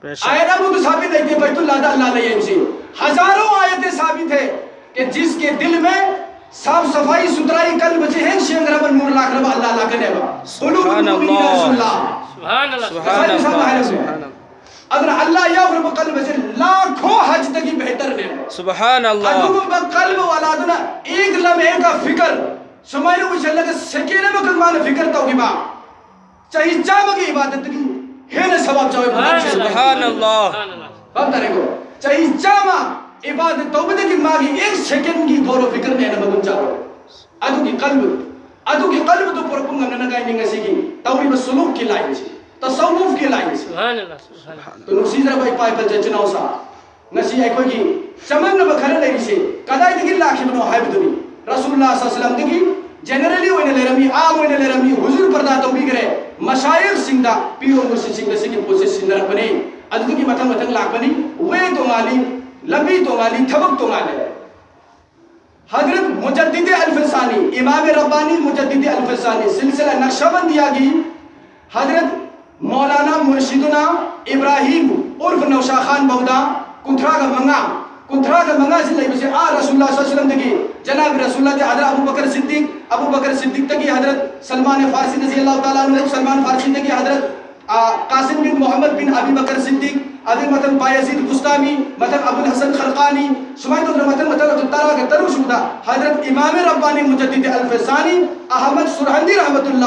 बेशक। आयत ꯑꯃꯗ साबित ꯂꯩꯇꯦ ꯕꯩꯇꯨꯜꯂꯥꯗ ꯑꯜꯂꯥꯍ ꯂꯩ ꯍꯥꯏꯕꯁꯤ꯫ हजारों आयतें साबित है कि जिसके दिल में साफ सफाई सुथराई कल्ब से है, ꯁꯦꯡꯈ꯭ꯔꯕ ꯅꯨꯔ ꯂꯥꯛꯈ꯭ꯔꯕ ꯑꯜꯂꯥꯍ ꯂꯥꯛꯀꯅꯦꯕ꯫ ꯁꯨꯕꯍꯥꯅꯜꯂꯥꯍ꯫ ꯎꯂꯨ ꯎꯂꯨ ꯏꯟꯅꯥ ꯔꯁꯨꯜꯂꯥꯍ꯫ ꯁꯨꯕꯍꯥꯅꯜꯂꯥꯍ꯫ ꯉꯁꯥꯏ ꯃꯤꯁꯥꯜ ꯍꯥꯏꯔꯝꯃꯦ꯫ ꯁꯨꯕꯍꯥꯅꯜꯂꯥꯍ꯫ ꯑꯗꯨꯅ ꯑꯜꯂꯥꯍ ꯌꯥꯎꯈ꯭ꯔꯕ ꯀꯜꯕꯁꯦ ꯂꯥꯈꯣ ꯍꯖꯗꯒꯤ ꯕꯦꯍꯇꯔꯅꯦꯕ꯫ ꯁꯨꯕꯍꯥꯅꯜꯂꯥꯍ꯫ ꯑꯗꯨꯒꯨꯝꯕ ꯀꯜꯕ ꯋꯥꯂꯥꯗꯨꯅ एक लम्हे का फिक्र, ꯁꯨꯃꯥꯏꯅ ꯎꯏꯁꯜꯂꯒ ꯁꯦꯀꯦꯟ ꯑꯃꯈꯛ ꯃꯥꯅ ꯐꯤꯀꯔ ꯇꯧꯈꯤꯕ, ꯆꯍꯤ ꯆꯥꯝꯃꯒꯤ ꯏꯕꯥꯗꯠꯇꯒꯤ ꯍꯦꯟꯅ ꯁꯋꯥꯕ ꯆꯥꯎꯋꯦ꯫ ꯁꯨꯕꯍꯥꯅꯜꯂꯥꯍ꯫ ꯁꯨꯕꯍꯥꯅꯜꯂꯥꯍ꯫ ꯚꯥꯞ ꯇꯥꯔꯦꯀꯣ? ꯆꯍꯤ ꯆꯥꯝꯃ ꯏꯕꯥꯗꯠ ꯇꯧꯕꯗꯒꯤ ꯃꯥꯒꯤ एक सेकंड ꯒꯤ ꯒꯧꯔ ꯐꯤꯀꯔꯅ ꯍꯦꯟꯅ ꯃꯒꯨꯟ ꯆꯥꯎꯋꯦ꯫ ꯑꯗꯨꯒꯤ ꯀꯜꯕ, ꯑꯗꯨꯒꯤ ꯀꯜꯕꯗꯨ ꯄꯨꯔꯛꯄ ꯉꯝꯅꯅꯉꯥꯏꯅꯤ ꯉꯁꯤꯒꯤ ꯇꯧꯔꯤꯕ ꯁꯨꯂꯨꯛꯀꯤ ꯂꯥꯏꯟꯁꯤ, ꯇꯁꯧꯋꯨꯐꯀꯤ ꯂꯥꯏꯟꯁꯤ꯫ ꯁꯨꯕꯍꯥꯅꯜꯂꯥꯍ꯫ ꯁꯨꯕꯍꯥꯅꯜꯂꯥꯍ꯫ ꯇꯨ ꯅꯨꯡꯁꯤꯖꯔꯕ ꯏꯄꯥ ꯏꯄꯥ ꯏꯆꯤꯟ ꯏꯅꯥꯎꯁꯥ, ꯉꯁꯤ ꯑꯩꯈꯣꯏꯒꯤ ꯆꯃꯝꯅꯕ ꯈꯔ ꯂꯩꯔꯤꯁꯦ ꯀꯗꯥꯏꯗꯒꯤ ꯂꯥꯛꯈꯤꯕꯅꯣ ꯍꯥꯏꯕꯗꯨꯅꯤ꯫ ꯔꯁꯨꯜꯂꯥꯍ ꯁꯜꯂꯜꯂꯥꯍꯨ ꯑꯂꯥꯏꯍꯤ ꯋꯁꯜꯂꯝꯗꯒꯤ ꯖꯦꯅꯔꯦꯜꯂꯤ ꯑꯣꯏꯅ ꯂꯩꯔꯝꯃꯤ, ꯑꯥꯝ ꯑꯣꯏꯅ ꯂꯩꯔꯝꯃꯤ, ꯍꯨꯖꯨꯔ ꯄꯔꯗꯥ ꯇꯧꯕꯤꯈ꯭ꯔꯦ, ꯃꯁꯥꯌꯤꯈꯁꯤꯡꯗ, ꯄꯤꯔ ꯃꯨꯔꯁꯤꯗꯁꯤꯡꯗ ꯁꯤꯒꯤ ꯄꯣꯠꯁꯦ ꯁꯤꯟꯅꯔꯛꯄꯅꯤ꯫ ꯑꯗꯨꯗꯒꯤ ꯃꯊꯪ ꯃꯊꯪ ꯂꯥꯛꯄꯅꯤ꯫ ꯋꯦ ꯇꯣꯉꯥꯜꯂꯤ, ꯂꯝꯕꯤ ꯇꯣꯉꯥꯜꯂꯤ, ꯊꯕꯛ ꯇꯣꯉꯥꯜꯂꯦ꯫ ꯍꯖꯔꯠ ꯃꯨꯖꯗꯤꯗꯦ ꯑꯜꯐ ꯁꯥꯅꯤ, ꯏꯃꯥꯝ ꯔꯕꯥꯅꯤ ꯃꯨꯖꯗꯤꯗꯦ ꯑꯜꯐ ꯁꯥꯅꯤ, ꯁꯤꯜꯁꯤꯂꯥ ꯅꯛꯁꯕꯟꯗꯤꯌꯥꯒꯤ ꯍꯖꯔꯠ ꯃꯧꯂꯥꯅꯥ ꯃꯨꯔꯁꯤꯗꯨꯅꯥ ꯏꯕ꯭ꯔꯥꯍꯤꯝ ꯎꯔꯐ ꯅꯧꯁꯥ ꯈꯥꯟ ꯐꯥꯎꯗ ꯀꯨꯟꯊ꯭ꯔꯥꯒ ꯃꯉꯥ, ꯀꯨꯟꯊ꯭ꯔꯥꯒ ꯃꯉꯥꯁꯤ ꯂꯩꯕꯁꯦ ꯑꯥ ꯔꯁꯨꯜꯂꯥꯍ ꯁꯜꯂꯜꯂꯥꯍꯨ ꯑꯂꯥꯏꯍꯤ ꯋꯁꯜꯂꯝꯗꯒꯤ ꯖꯅꯥꯕ ꯔꯁꯨꯜꯂꯥꯍꯗꯤ ꯍꯖꯔꯠ ꯑꯕꯨ ꯕꯀꯔ ꯁꯤꯗꯤꯛ, ꯑꯕꯨ ꯕꯀꯔ ꯁꯤꯗꯤꯛꯇꯒꯤ ꯍꯖꯔꯠ ꯁꯜꯃꯥꯟ ꯐꯥꯔꯁꯤ ꯔꯖꯤꯌꯜꯂꯥꯍꯨ ꯇꯥꯂꯥ ꯑꯟꯍꯨ, ꯁꯜꯃꯥꯟ ꯐꯥꯔꯁꯤꯗꯒꯤ ꯍꯖꯔꯠ, ꯑ, ꯀꯥꯁꯤꯝ ꯕꯤꯟ ꯃꯨꯍꯝꯃꯗ ꯕꯤꯟ ꯑꯕꯤ ꯕꯀꯔ ꯁꯤꯗꯤꯛ, ꯑꯗꯩ ꯃꯊꯪ ꯕꯥꯌꯥꯖꯤꯗ ꯕꯨꯁꯇꯥꯃꯤ, ꯃꯊꯪ ꯑꯕꯨꯜ ꯍꯁꯟ ꯈꯔꯀꯥꯅꯤ, ꯁꯨꯃꯥꯏꯅ ꯇꯧꯗꯅ ꯃꯊꯪ ꯃꯊꯪ ꯑꯗꯨ ꯇꯔꯥꯒ ꯇꯔꯨꯛ ꯁꯨꯕꯗ ꯍꯖꯔꯠ ꯏꯃꯥꯝ ꯔꯕꯥꯅꯤ ꯃꯨꯖꯗꯤꯗ ꯑꯜ ꯐꯩꯖꯥꯅꯤ ꯑꯍꯃꯗ ꯁꯨꯔꯍꯟꯗꯤ ꯔꯍꯃꯇꯨꯜꯂꯥ